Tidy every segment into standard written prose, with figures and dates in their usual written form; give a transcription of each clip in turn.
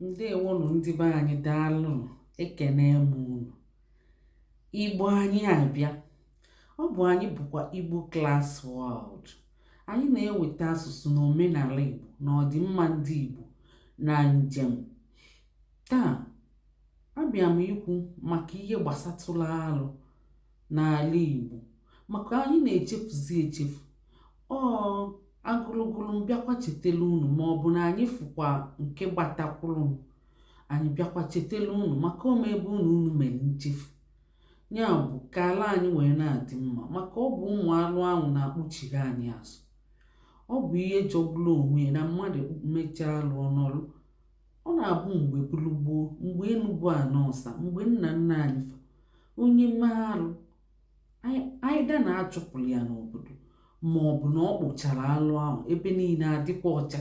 Ndewonụ ndị be anyị, daalụnụ, ekene m unu. Igbo anyị abịa. Ọ bụ anyị bụkwa Igbo Class World. Anyị na-eweta asụsụ na omenala Igbo na ọdịmma ndị Igbo na njem. Taa, abịa m ikwu maka ihe gbasatụrụ alụ n'ala Igbo, maka anyị na-echefuzi echefu. Ọ agụlụgụlụ m bịakwa chetelu unu, ma ọ bụ na anyị fụkwa nke gbatakwuru anyị bịakwa chetelu unu, maka omebe unu unu mere nchefu. Ya bụ ka ala anyị wee na-adị mma, maka ọ bụ ụmụ alụ ahụ na-akpụchiri anyị azụ. Ọ bụ ihe jọgburu onwe ya na mmadụ mechaa alụ ọnọrụ. Ọ na-abụ mgbe bulu gboo, mgbe enu bụ ana ọsa, mgbe nna nna anyị fa, onye mee alụ, aịda na-achụpụrụ ya n'obodo, ma ọ bụ na ọ kpụchara alụ ahụ, ebe niile adịkwa ọcha.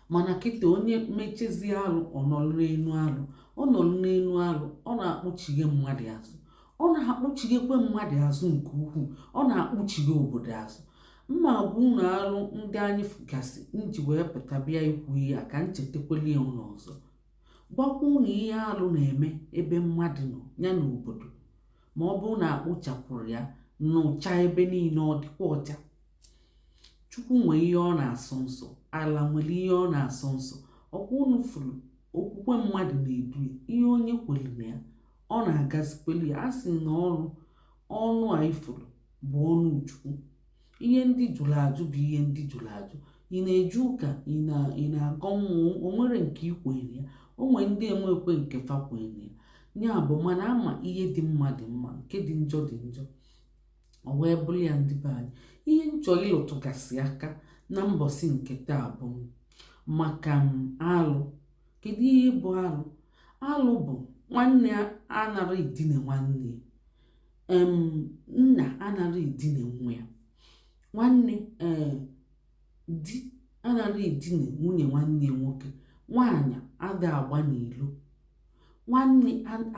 Mana kịta, onye mechezie alụ, ọ nọrọ n'enu alụ, ọ nọrọ n'enu alụ, ọ na-akpụchighe mmadụ azụ, ọ na-akpụchighekwe mmadụ azụ nke ukwuu, ọ na-akpụchighe obodo azụ. Mma agwa unu alụ ndị anyị fụgasị nji wee pụta bịa ikwu ihe a, ka m chetakweli ya unu ọzọ, gwakwa unu ihe alụ na-eme ebe mmadụ nọ ya na obodo, ma ọ bụrụ na akpụchapụrụ ya nụcha ebe niile, ọ dịkwa ọcha. Chukwu nwee ihe ọ na-asọ nsọ, ala nwere ihe ọ na-asọ nsọ. Ọkwa unu furu okwukwe mmadụ na-edu ya, ihe onye kwere na ya, ọ na-agazikwelu ya. A sị na ọrụ ọnụ a ifuru bụ ọnụ Chukwu. Ihe ndị jụrụ ajụ bụ ihe ndị jụrụ ajụ. Ị na-eje ụka, ị na-agọ mmụọ, o nwere nke ikwere ya, o nwere ndị enwekwe nke fa kwere ya. Ya bụ, mana ama ihe dị mma dị mma, nke dị njọ dị njọ. O wee bụrụ ya, ndị be anyị, ihe m chọrọ ịlụtụgasị aka na mbọsị nke taa bụ maka alụ. Kedu ihe bụ alụ? Alụ bụ nwanne anara edine nwanne, nna anara edine nwa ya, nwanne, ee, di anara edine nwunye nwanne nwoke, nwaanyị ada agba n'ilo, nwanne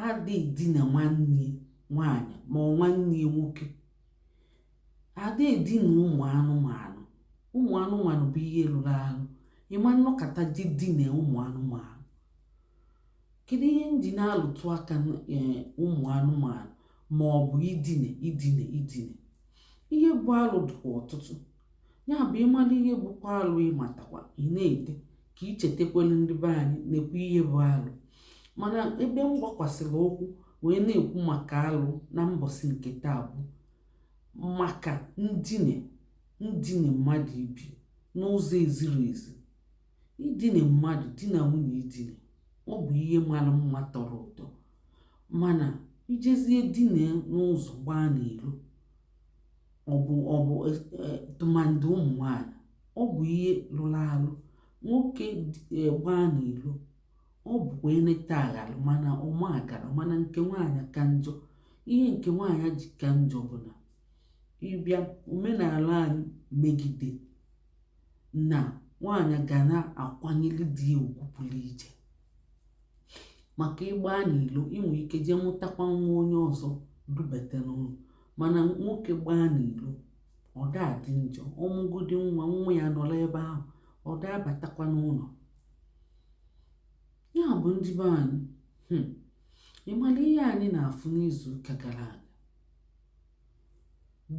ada edina nwanne nwaanyị ma ọ nwanne nwoke, ada edina ụmụ anụmanụ. Ụmụ anụmanụ bụ ihe rụrụ arụ. Ịma nnọkọta je dina ụmụ anụmanụ. Kedu ihe m ji na-alụtụ aka ụmụ anụmanụ ma ọ bụ idine idine idine? Ihe bụ alụ dịkwa ọtụtụ. Ya bụ, ịmara ihe bụkwa alụ, ịmatakwa, ị na-ede ka ị chetakwelu ndị be anyị nekwa ihe bụ alụ. Mana ebe m gbakwasịrị ụkwụ wee na-ekwu maka alụ na mbọsị nke taa bụ maka ndine ndine mmadụ ibi n'ụzọ eziri ezi. Idine mmadụ, di na nwunye idine, ọ bụ ihe mara mma, tọrọ ụtọ, mana ijezie dine n'ụzọ gbaa n'ilo, ọ bụ tụmandị ụmụ nwanyị, ọ bụ ihe lụrụ alụ. Nwoke gbaa n'ilo, ọ bụkwa enete aghara, mana ọma agara. Mana nke nwaanyị ka njọ. Ihe nke nwaanyị ji ka njọ bụ na ịbịa omenala anyị megide na nwaanyị ga na-akwanyere di ya ugwu pụrụ iche, maka ịgba n'ilo, inwe ike jee mụtakwa nwa onye ọzọ dubata n'ụlọ. Mana nwoke gbaa n'ilo, ọ da adị njọ, ọmụgodi nwa, nwa ya nọrọ ebe ahụ, ọ da abatakwa n'ụlọ. Ya bụ, ndị be anyị, ị mara ihe anyị na-afụ n'izu ụka gara aga?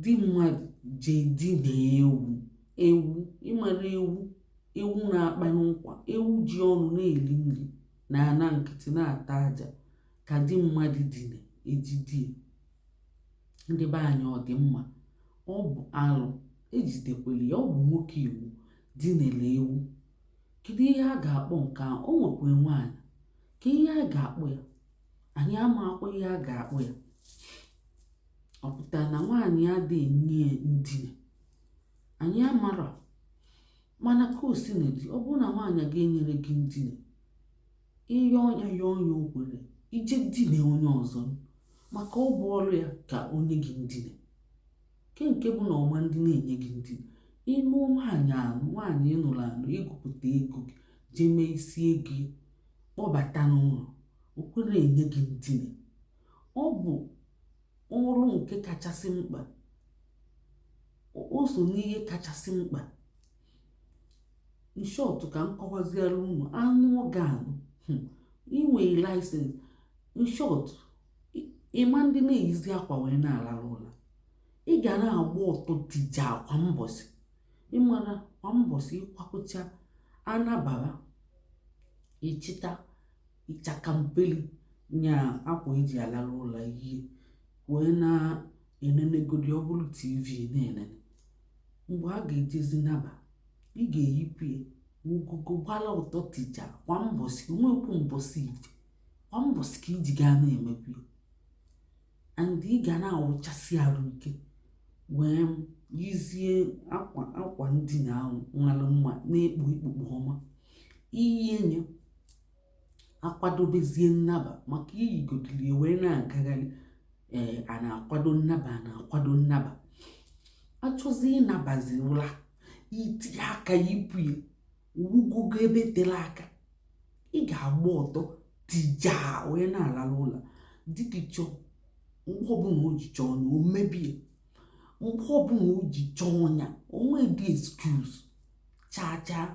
Di mmadụ jee dina ewu. Ewu, ịmara ewu? Ewu na-akpa n'ụkwa, ewu ji ọnụ na-eri nri na ana nkịtị na-ata aja, ka di mmadụ dina ejidie. Ndị be anyị, ọ dị mma? Ọ bụ alụ. Ejidekwere ya. Ọ bụ nwoke Igbo dinere ewu. Kedu ihe a ga-akpọ nke ahụ? O nwekwa nwaanyị. Ka ihe a ga-akpọ ya, anyị ama akwa ihe a ga-akpọ ya. Ọ pụtara na nwaanyị adịghị enye ya ndina? Anyị amara. Mana ka o si na dị, ọ bụrụ na nwaanyị ga-enyere gị ndina, ịyọ ọnya ya ọnya, o kwere ije dina onye ọzọ, maka ọ bụ ọrụ ya ka onye gị ndina. Nke bụ na ọma ndị na-enye gị ndina, ịnụ nwaanyị anụ, nwaanyị ịnụrụ anụ, ịgụpụta ego gị jee mee isi ego ya, kpọbata n'ụlọ, o kwere enye gị ndina. Ọ bụ ọrụ nke kachasị mkpa, o so n'ihe kachasị mkpa. In short, ka m kọwaziara unu, anụ ọ ga-anụ, inwe license. In short, ịma ndị na-eyizi akwa wee na-alarụ ụla, ị ga na-agba ọtọ tija kwa mbọsị. Ịmara kwa mbọsị ịkwakọcha anabara, ịchịta ịchakampeli nya akwa eji alarụ ụla, ihe wee na-enenegodi, ọ bụrụ TV na-enene. Mgbe a ga-ejezi naba, ị ga-eyipụ ya, wugogo, gbara ụtọ tija kwa mbọsị. Onwekwu mbọsị ije, kwa mbọsị ka iji gaa na-emekwu ya, and ị ga na-awụchasị arụ ike wee yizie akwa, akwa ndina ahụ nwere mma na-ekpu ikpukpu ọma. Iyi nye akwadobezie nnaba, maka iyigodili wee na-agagharị. Ee, a na-akwado nnaba, a na-akwado nnaba, achọzi ịnabazi ụla, itinye aka yipụ ya, wugogo ebe tere aka. Ị ga-agba ọtọ tijaa wee na-alala ụla. Dịka chọọ, mgbe ọbụla o ji chọọ ọnya, o mebie. Mgbe ọbụla o ji chọọ ọnya, onwe dị excuse chaa chaa,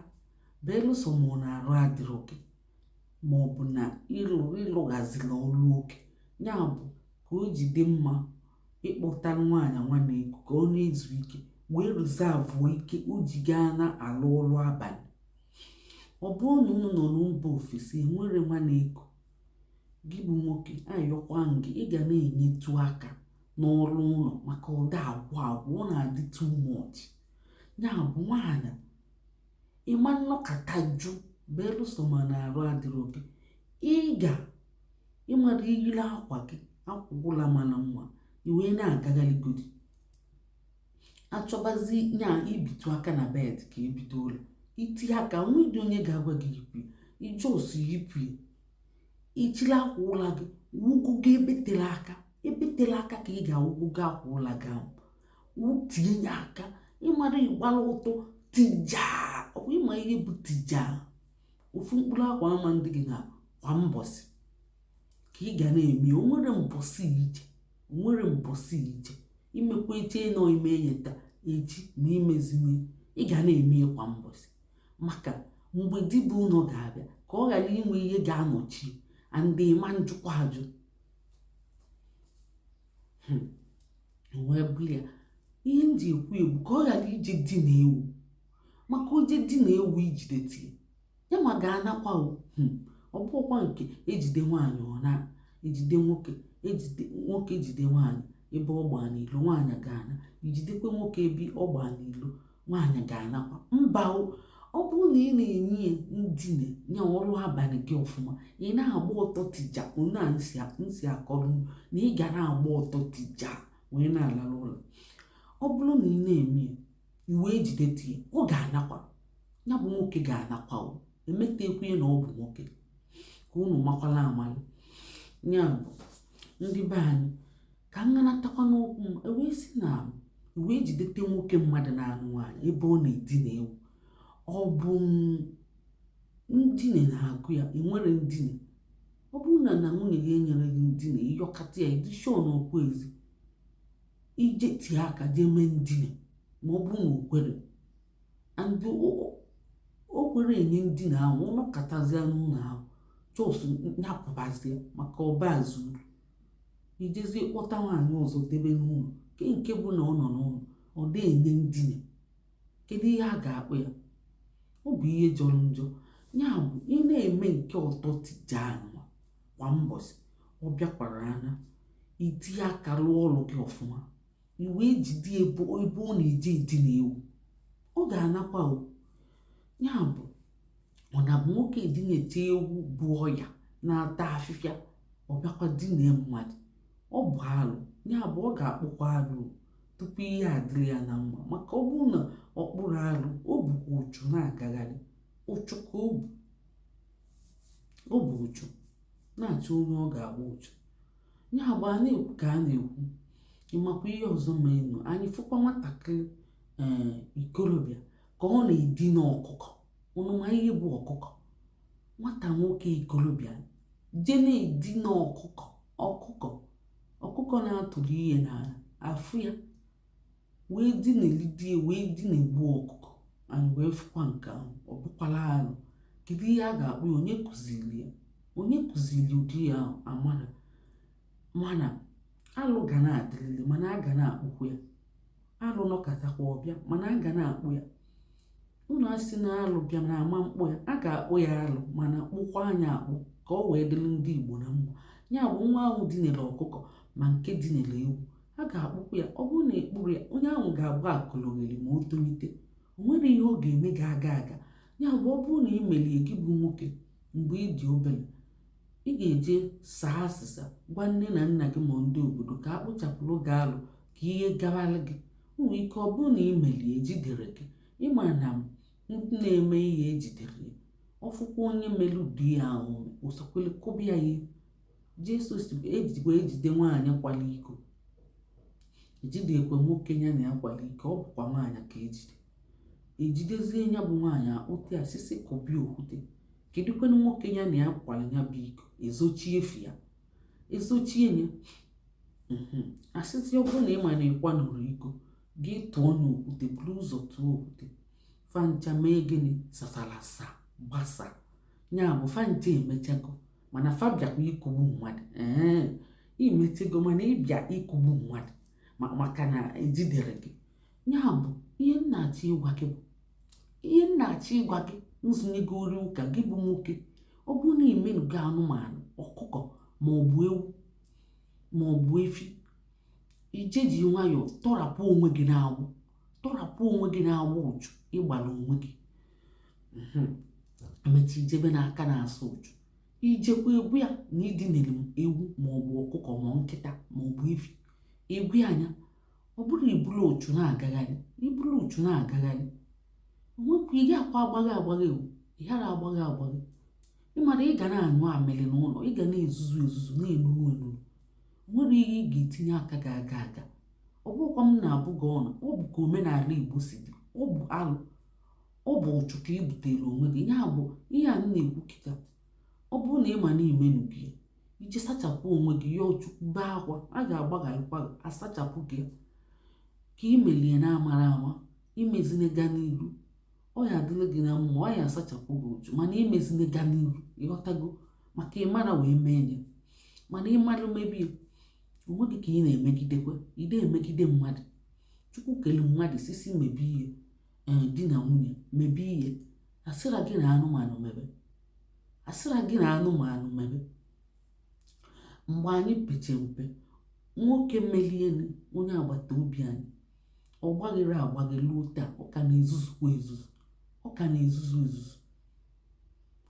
belụsọ ma ọ na-arụ adịrọ gị, ma ọ bụ na ịlụ ịlụghazila ọlụ oke. Ya bụ ka o ji dị mma ịkpọtara nwaanyị nwanne ego ka ọ na-ezu ike, wee reserve ike o ji gaa na-alụ ọrụ abalị. Ọ bụrụ na unu nọ na mba ofesi, enwere nwanne ego gị bụ nwoke, ayọkwa gị, ị ga na-enyetụ aka n'ọrụ ụlọ, maka ụda agwụ agwụ, ọ na-adị too much. Ya bụ nwaanyị, ịma nnọkọta jụ belụsọ ma na-arụ adịrọ gị. Ị ga ịmara iyiri akwa gị, akwa ụla mara mma, i wee na-agagharịgodi, achọbazi nya ibitu aka na bed ka ebido ụlọ, itinye aka, nwedị onye ga-agwa gị yipụ. Ijos yipụ ya, ichiri akwa ụla gị, wugogo ebe tere aka, ebe tere aka ka ị ga-awụgogo akwa ụla gị ahụ, wutinye ya aka. Ịmara ịgbara ụtọ tijaa, ọ bụ ịma ihe bụ tijaa. Ofu mkpụrụ akwa ama ndị gị na kwa mbọsị ka ị ga na-eme. O nwere mbọsị ije, o nwere mbọsị ije imekwa eche nọ ime enye taa echi ma imezinye. Ị ga na-eme ya kwa mbọsị, maka mgbe dibụ ụlọ ga-abịa, ka ọ ghara inwe ihe ga-anọchi and ịma njụkwa ajụ wee bụrụ ya. Ihe m ji ekwu egbu ka ọ ghara ije di na ewu, maka oje di na ewu ijide tie ya ma ga-anakwa o. Ọ bụkwa nke ejide nwaanyị, ọ na ejide nwoke, ejide nwoke, ejide nwaanyị ebe ọ gbaa n'ilo, nwaanyị ga-ana. Ijidekwe nwoke ebe ọ gbaa n'ilo, nwaanyị ga-anakwa. Mba o, ọ bụrụ na ị na-enye ya ndine nye ọrụ abalị gị ọfụma, ị na-agba ọtọ tija ona nsi akọrọ na ị ga na-agba ọtọ tija wee na-alala ụlọ. Ọ bụrụ na ị na-eme ya, iwe ejide tie, ọ ga-anakwa. Ya bụ nwoke ga-anakwa o, emetekwu na ọ bụ nwoke ka unu makwala amalụ. Ya bụ, ndị be anyị, ka m ghanatakwa n'okwu m, ewee si na wee jidete nwoke mmadụ na-anụ nwaanyị ebe ọ na-edina ewu. Ọ bụ ndine na-agụ ya, enwere ndine. Ọ bụrụ na nwunye gị enyere gị ndine, ịyọkata ya, ịdị sure na okwu ezi, ije tie aka jee mee ndine. Ma ọ bụrụ na o kwere and o kwere enye ndine ahụ, ụnọkọtazie n'ụlọ ahụ, just nyapụbazie, maka ọba uru. Ijezie kpọta nwaanyị ọzọ debe n'ụlọ nke bụ na ọ nọ n'ụlọ, ọ dị enye ndine, kedu ihe a ga-akpọ ya? Ọ bụ ihe jọrọ njọ. Ya bụ, ị na-eme nke ọtọ tijaa nwa kwa mbọsị, ọ bịakwara anya, itinye aka rụọ ọrụ gị ọfụma, i wee jide ebe ebe ọ na-eje edina ewu, ọ ga-anakwa o. Ya bụ, ọ na-abụ nwoke edinyecha ewu bụ ọya na-ata afịfịa, ọ bịakwa dine mmadụ, ọ bụ alụ. Ya bụ, ọ ga-akpụkwa alụ tupu ihe adịrị ya na mma, maka ọ bụrụ na ọ kpụrụ alụ, o bukwa ụchụ na-agagharị. Ụchụ ka o bu, o bụ ụchụ na-achọ onye ọ ga-agba ụchụ. Ya bụ, a na-ekwu ka a na-ekwu. Ịmakwa ihe ọzọ ma enu anyị fụkwa nwatakịrị ee ikorobịa ka ọ na-edina ọkụkọ. Ụnụ ma ihe bụ ọkụkọ? Nwata nwoke ikorobịa je na-edina ọkụkọ, ọkụkọ, ọkụkọ na-atụrụ ihe n'ala afụ ya, wee dinelidie, wee dinegbuo ọkụkọ. Anyị wee fụkwa nke ahụ, ọ bụkwala alụ. Kedu ihe a ga-akpụ ya? Onye kụziri ya? Onye kụziri ụdị ya ahụ? Amara. Mana alụ ga na-adịrịrị, mana a ga na-akpụkwa ya. Alụ nọkatakwa ọbịa, mana a ga na-akpụ ya. Unu asị na alụ bịa na ama mkpụ ya, a ga-akpụ ya alụ, mana kpụkwa anya akpụ ka ọ wee dịrị ndị Igbo na mma. Ya bụ, nwa ahụ dinere ọkụkọ ma nke dinere ewu, a ga-akpụkwa ya. Ọ bụrụ na ekpuru ya, onye ahụ ga-agba akụlọgheri ma o tolite. O nwere ihe ọ ga-eme ga-aga aga. Ya bụ, ọ bụrụ na ị melie, gị bụ nwoke, mgbe ị dị obere, ị ga-eje saa asịsa, gwa nne na nna gị ma ndị obodo ka a kpụchapụrụ gị alụ, ka ihe gawalụ gị. O nwere ike ọ bụrụ na ị melie, ejidere gị. Ịma na ndị na-eme ihe ejidere ya, ọfụkwa onye mere ụdị ya ahụ, osokwele kụba ya ihe. Jesu si ejikwa ejide nwaanyị kwala iko, ejidekwa nwoke ya na ya kwala iko. Ọ bụkwa nwaanyị ka ejide, ejidezie ya bụ nwaanyị, akpụta ya, sisi kụbịa okwute. Kedụkwanụ nwoke ya na ya kwala ya bụ iko? Ezochie efi ya, ezochie ya. Asịsị ọ bụrụ na ị ma na ịkwanụrụ iko, gị tụọ n'okwute, buru ụzọ tụọ okwute. Fancha mee gịnị? Sasalasa gbasa. Ya bụ, fancha emechago, mana fa bịakwa ịkụgbu mmadụ. Ee, imechego, mana ịbịa ịkụgbu mmadụ maka na ejidere gị. Ya bụ, ihe m na-achọ ịgwa gị bụ, ihe m na-achọ ịgwa gị, nzụnyegori ụka gị bụ nwoke, ọ bụrụ na imenugo anụmanụ, ọkụkọ ma ọ bụ ewu ma ọ bụ efi, ije ji nwayọọ tọrapụ onwe gị n'agbụ, tọrapụ onwe gị n'agbụ ụchụ ịgbara onwe gị. Emecha, ijebe n'aka na-asụ ụchụ, ijekwa egwu ya na idinere m ewu ma ọ bụ ọkụkọ ma nkịta ma ọ bụ efi. Egwu anya, ọ bụrụ ibulu ụchụ na-agagharị, ibulu ụchụ na-agagharị, onwekwa ị ga-akwa agbaghe agbaghe o, ị ghara agbaghe agbaghe. Ịmara ị ga na-anyụ amịrị n'ụlọ, ị ga na-ezuzu ezuzu, na-enunu enunu. Nwere ihe ị ga-etinye aka ga-aga aga. Ọ bụkwa m na-abụ gị ọnụ, ọ bụ ka omenala Igbo si dị. Ọ bụ alụ, ọ bụ ụchụ ka ị butere onwe gị. Ya bụ ihe a m na-ekwu kịta. Ọ bụrụ na ị ma na imenu gị, ije sachapụ onwe gị, yọọ Chukwu, bee akwa, a ga-agbagharịkwa gị, asachapụ gị ka imelie na-amara ama. Imezine ga n'iru, ọ ya adịrị gị na mma, ọ ya asachapụ gị ụchụ. Mana imezine ga n'iru, ịghọtago? Maka ịmara wee mee ya, mana ịmara mebie onwe gị ka ị na-emegidekwa, ị na-emegide mmadụ. Chukwu kele mmadụ sisi mebe ihe, ee, di na nwunye mebe ihe. Asịra gị na anụmanụ mebe, asịra gị na anụmanụ mebe. Mgbe anyị peche mpe, nwoke melienu onye agbata obi anyị, ọ gbaghịrị agbaghe luo taa, ọ ka na-ezuzukwa ezuzu, ọ ka na-ezuzu ezuzu.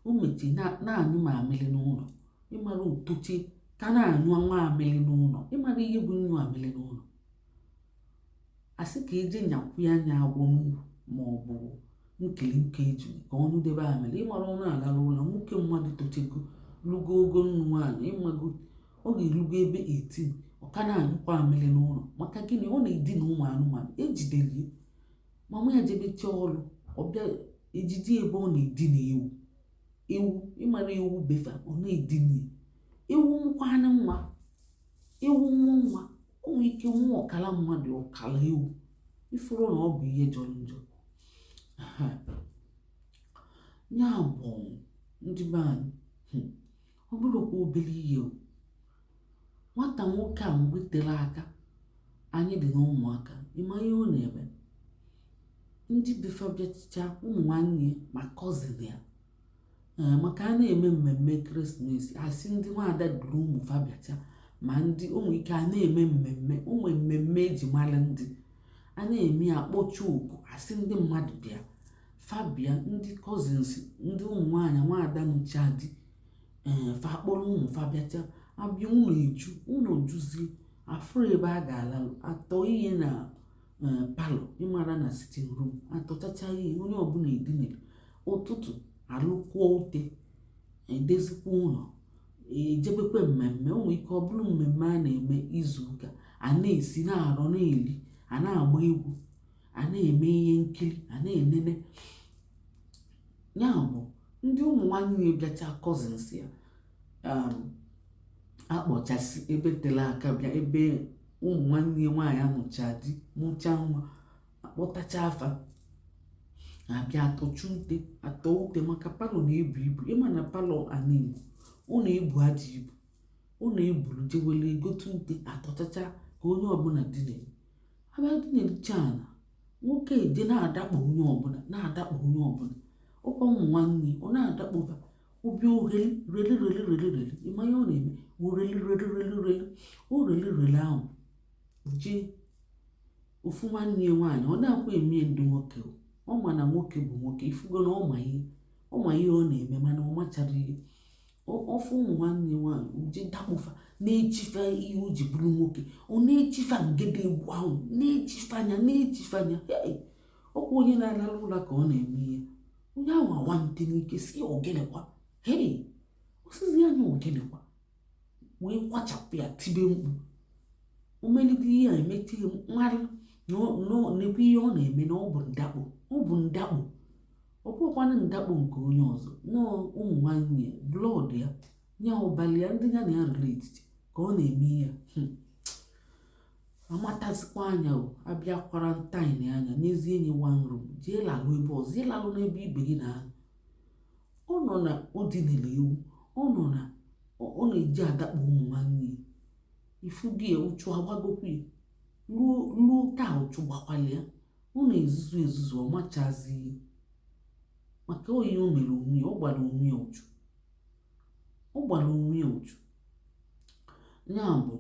O mechie na-anyụ mamịrị n'ụlọ. Ịmara otochie ka na-anyụ nwa amịrị n'ụlọ. Ịmara ihe bụ nyụ amịrị n'ụlọ? Asị ka eje nyakwu ya anya agwọ n'ukwu ma ọ bụ nkiri nke ejuli ka ọ nyụdebe amịrị. Ịmara ọ na-alala ụlọ, nwoke mmadụ tochego, lugo ogo nnu nwaanyị, ịmago ọ ga-elugo ebe 18, ọ ka na-anyụkwa amịrị n'ụlọ. Maka gịnị? Ọ na-edina ụmụ anụmanụ. Ejidelie mama ya jebecha ọrụ, ọbịa ejide ebe ọ na-edina ewu. Ewu, ịmara ewu befa, ọ na-edina ya. Ewu nwụkwanụ nwa, ewu nwụọ nwa, o nwere ike nwa ọkara mmadụ, ọkara ewu. Ifuru na ọ bụ ihe jọrọ njọ. Ya bụ, ndị be anyị, ọ bụrụkwa obere ihe o. Nwata nwoke a, mgbe tere aka anyị dị na ụmụaka, ịma ihe ọ na-eme? Ndị befa bịachicha, ụmụ nwanne ma cousin ya, ee, maka a na-eme mmemme ekeresimesi, asị ndị nwaada duru ụmụ fa bịacha, ma ndị ụmụ ike a na-eme mmemme, ụmụ mmemme eji mara ndị a na-eme ya, akpọcha oku, asị ndị mmadụ bịa, fa bịa. Ndị cousins, ndị ụmụ nwaanyị nwaada nụcha di, ee, fa kpọrọ ụmụ fa bịacha. Abịa, ụlọ eju, ụlọ juzie, afụrụ ebe a ga-alalụ, atọ ihe na parlour, ịmara na sitting room, atọchacha ihe, onye ọbụla edinere. Ụtụtụ, alụkwuo ute, edezikwa ụlọ, ejebekwe mmemme. O nwere ike ọ bụrụ mmemme a na-eme izu ụka, a na-esi na-arọ, na-eri, a na-agba egwu, a na-eme ihe nkiri, a na-enene. Ya bụ, ndị ụmụ nwanne bịacha, cousins ya akpọchasị ebe tere aka bịa, ebe ụmụ nwanne nwaanyị anụcha di, mụcha nwa, akpọtacha afa. Abịa atọcha ute, atọ ute, maka parlour na-ebu ibu. Ịma na parlour ana Igbo, ọ na-ebu ajọ ibu, ọ na-eburu jewele egote ute, atọchacha ka onye ọbụla dinere. Abịa dinericha ala, nwoke eje na-adakpo onye ọbụla, na-adakpo onye ọbụla, ọkwa ụmụ nwanne ọ na-adakpoba obi ogheli reli reli reli reli. Ịma ihe ọ na-eme? Oreli reli reli reli, o reli reli ahụ jee ofu nwanne ya nwaanyị. Ọ na-akwa eme ndị nwoke, ọ ma na nwoke bụ nwoke. Ifugo na ọ ma ihe, ọ ma ihe ọ na-eme, mana ọ machara ihe ọfụ. Ụmụ nwanne ya nwaanyị uje dakpofa, na-echife ihe o ji bụrụ nwoke. Ọ na-echife ngede egwu ahụ, na-echife anya, na-echife anya. Ọkwa onye na-alala ụra ka ọ na-eme ihe. Onye ahụ awante n'ike, si ya ogenekwa? Hei, osizi anya ogenekwa, wee kwachapụ ya, tibe mkpu. O melite ihe a, emetie mmarị nekwa ihe ọ na-eme, na ọ bụ ndakpo, ọ bụ ndakpo. Ọ bụrụkwanụ ndakpo nke onye ọzọ, nọọ ụmụ nwanne blood ya, nya ụbalị ya, ndị ya na ya relate ka ọ na-eme ihe. Amatazikwa anya o, abịa quarantine anya, nyezie nye one room, jee lalụ ebe ọzọ, ịlalụ n'ebe ibe gị na-anọ. Ọ nọ na o dinere ewu, ọ nọ na ọ na-eji adakpo ụmụ nwanne ya. Ifugi ya, ụchụ agbagokwu ya ruo ruo taa, ụchụ gbakwala ya. Ọ na-ezuzu ezuzu, ọ machazi ihe maka oyi o mere onwe ya. Ọ gbara onwe ya ụchụ, ọ gbara onwe ya ụchụ. Ya bụ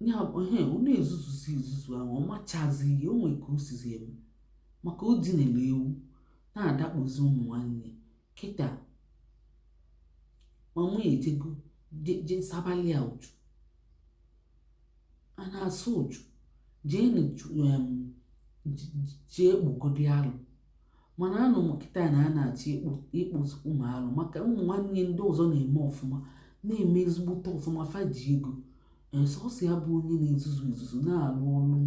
ya bụ he ọ na-ezuzuzi ezuzu ahụ, ọ machazi ihe o nwere ka o sizi eme, maka o dinere ewu na-adakpozi ụmụ nwanne. Kịta mama ya ejego je sabali ya ụchụ. A na-asụ ụchụ, jee jee kpugodi alụ. Mana anụ m kịta na a na-achọ ịkpụzikwu ma alụ, maka ụmụ nwanne ndị ọzọ na-eme ọfụma, na-eme ezigbote ọfụma, fa ji ego. Sọsọ ya bụ onye na-ezuzu ezuzu, na-alụ ọlụ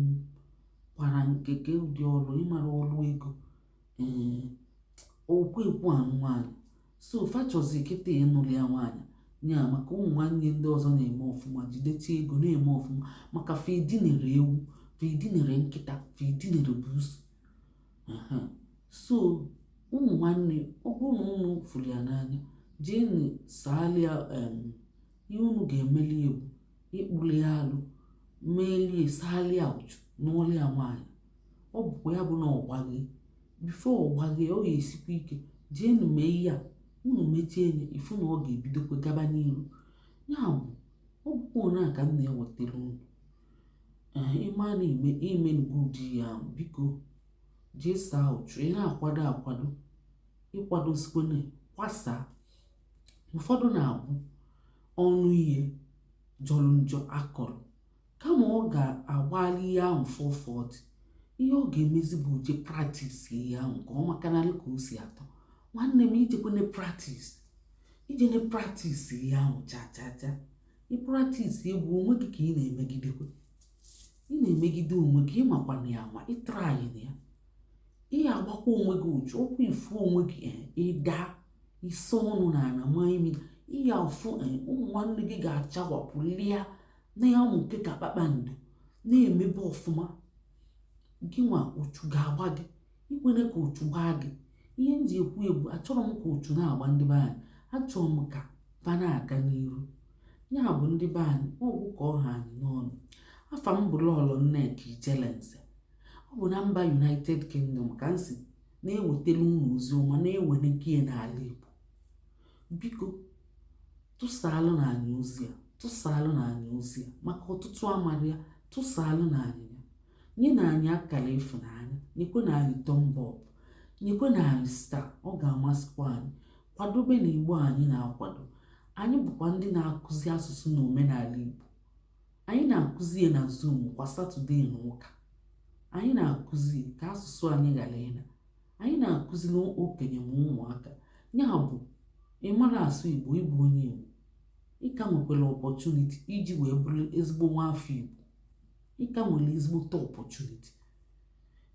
kwara nkeke, ụdị ọlụ ịmara ọlụ ego. Ee, okwu ekwu anụ nwaanyị, so fa chọzi kịta ịnụrụ ya nwaanyị ya, maka ụmụ nwanne ndị ọzọ na-eme ọfụma, jidecha ego, na-eme ọfụma, maka fa edinere ewu, fa edinere nkịta, fa edinere busu. So ụmụ nwanne, ọ bụrụ na unu fụrụ ya n'anya, jeenu saalịa. Ihe unu ga-emeli ya bụ ịkpụli ya alụ, melie, saalịa ụchụ, nụọlịa ya nwaanyị. Ọ bụkwa ya bụ na ọgbaghe before ọgbaghe, ọ ga-esikwa ike. Jeenu mee ihe a unu mechie ya, ifu na ọ ga-ebidokwa gaba n'iru. Ya bụ, ọ bụkwa one a ka m na-ewetara unu. Ee, ịma na ime imenugo ụdị ya ahụ, biko jee saa ụchụ. Ị na-akwado akwado, ịkwadosikwana kwasaa. Ụfọdụ na-abụ ọnụ ihe jọrọ njọ akọrọ, kama ọ ga-agbalị ihe ahụ 440, ihe ọ ga-emezi bụ je practice ihe ahụ nke ọ makanalị ka o si atọ. Nwanne m, ijekwene practice, ijene practice ihe ahụ cha cha cha. Ị practice egwu onwe gị ka ị na-emegidekwe, ị na-emegide onwe gị. Ịmakwana ya ama, ị try na ya, ị agbakwa onwe gị ụchụ ụkwụ, ifu onwe gị ịda isi ọnụ na ana ma imi iya ụfụ. Ụmụ nwanne gị ga-achawapụ lia na ya, ụmụ nke ka kpakpando na-emebe ọfụma. Gị nwa, ụchụ ga-agba gị. Ikwene ka ụchụ gbaa gị. Ihe m ji ekwu ebu, achọrọ m ka ụchụ na-agba ndị be anyị, achọrọ m ka fa na-aga n'iru. Ya bụ, ndị be anyị, ọgwụ ka ọha anyị n'ọnụ. Afa m bụ Lọlọ Nneka Ijelenze. Ọ bụ na mba United Kingdom ka m si na-ewetara unu ozi ọma na-eweneke ya n'ala Igbo. Biko tụsaalụ na anyị ozi a, tụsaalụ na anyị ozi a, maka ọtụtụ amara ya. Tụsaalụ na anyị ya, nye na anyị akara ịfụnanya, nyekwe na anyị thumb up, nyekwe na anyị star. Ọ ga-amasịkwa anyị. Kwadobe na Igbo anyị na-akwado. Anyị bụkwa ndị na-akụzi asụsụ na omenala Igbo. Anyị na-akụzi ya na Zoom kwa Saturday na ụka. Anyị na-akụzi ka asụsụ anyị ghara ịna. Anyị na-akụziri okenye ma ụmụaka. Ya bụ, ị mara asụ Igbo, ịbụ onye Igbo, ị ka nwekwara opportunity iji wee bụrụ ezigbo nwa afọ Igbo. Ị ka nwere ezigbote opportunity.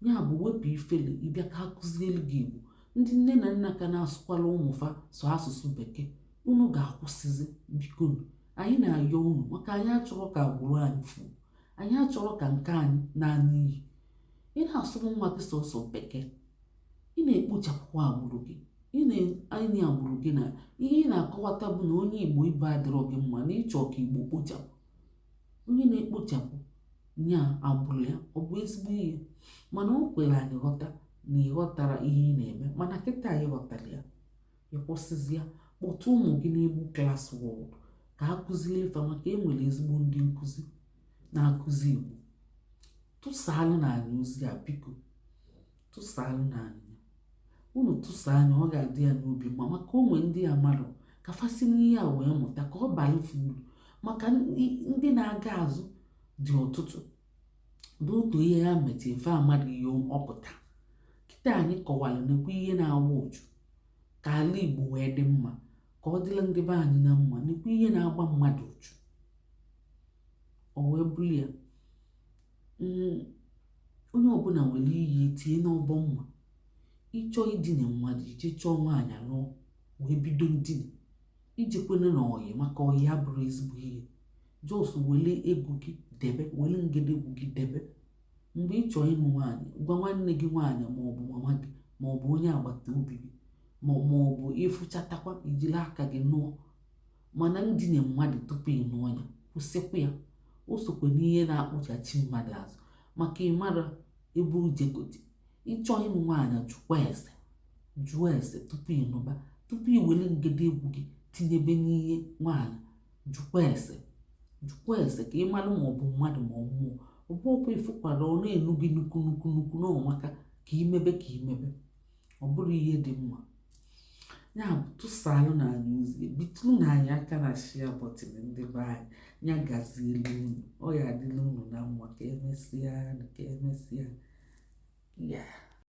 Ya bụ, wepụ ifele, ịbịa ka akụzielu gị Igbo. Ndị nne na nna ka na-asụkwala ụmụfa sọ asụsụ Bekee, unu ga-akwụsịzi, biko. Anyị na-ayọ unu, maka anyị achọrọ ka agbụrụ anyị fuo, anyị achọrọ ka nke anyị na n'iyi. Ị na-asụrụ nwa gị sọsọ Bekee, ị na-ekpochapụkwa agbụrụ gị. Ị na-enye agbụrụ gị na ihe ị na-akọwata bụ na onye Igbo ibe adịrọ gị mma, na ịchọ ka Igbo kpochapụ. Onye na-ekpochapụ nya agbụrụ ya, ọ bụ ezigbo ihe? Mana o kwere anyị ghọta na ị ghọtara ihe ị na-eme, mana kịta ị ghọtara ya, ị kwụsịzịa. Kpọta ụmụ gị n'Igbo Class World ka a kụziere fa, maka e nwere ezigbo ndị nkụzi na-akụzi Igbo. Tụsaalụ na anyị ozi a, biko, tụsaalụ na anyị. Unu tụsaa anya, ọ ga-adị ya n'obi mma, maka onwe ndị amarọ ka fasi n'ihe a wee mụta, ka ọ bara uru, maka ndị na-aga azụ dị ọtụtụ n'otu ihe ya mecha efe amadụ ihe ọpụta. Kịta anyị kọwara, nekwa ihe na-awa uju ka ala Igbo wee dị mma, ka ọ dịla ndị be anyị na mma. Nekwa ihe na-agba mmadụ uju, o wee bụrụ ya. Onye ọbụla nwere iyi tinye n'ọbọ mma. Ịchọọ idina mmadụ, ije chọọ nwaanyị lụọ wee bido ndina. Ijekwene na ọyị, maka ọyị abụrụ ezigbo ihe. Just wele ego gị debe, wele ngedegwu gị debe. Mgbe ị chọọ ịnụ nwaanyị, gwa nwanne gị nwaanyị, maọbụ mama gị, maọbụ onye agbata obi gị, ma ọ bụ ịfụchatakwa, ijiri aka gị nụọ. Mana ndina mmadụ tupu ị nụọ ya, kwụsịkwa ya. O sokwa n'ihe na-akpụchachi mmadụ azụ, maka ịmara ebe o jegote. Ịchọọ ịnụ nwaanyị, jụkwa ese, jụọ ese tupu ịnụba, tupu i were ngede egwu gị tinyebe n'ihe nwaanyị. Jụkwa ese, jụkwa ese ka ị mara ma ọ bụ mmadụ ma ọ mmụọ. Ọ bụ ọkwa ịfụkwara ọ na-enu gị nnukwu nnukwu nnukwu na ọmaka ka imebe, ka imebe, ọ bụrụ ihe dị mma. Ya bụ, tụsaalụ na anyị ozi, bitụrụ na anyị aka na share button. Ndị be anyị, ya gazielu unu, ọ ya adịla unu na mma. Ka emesịa, ka emesịa ya.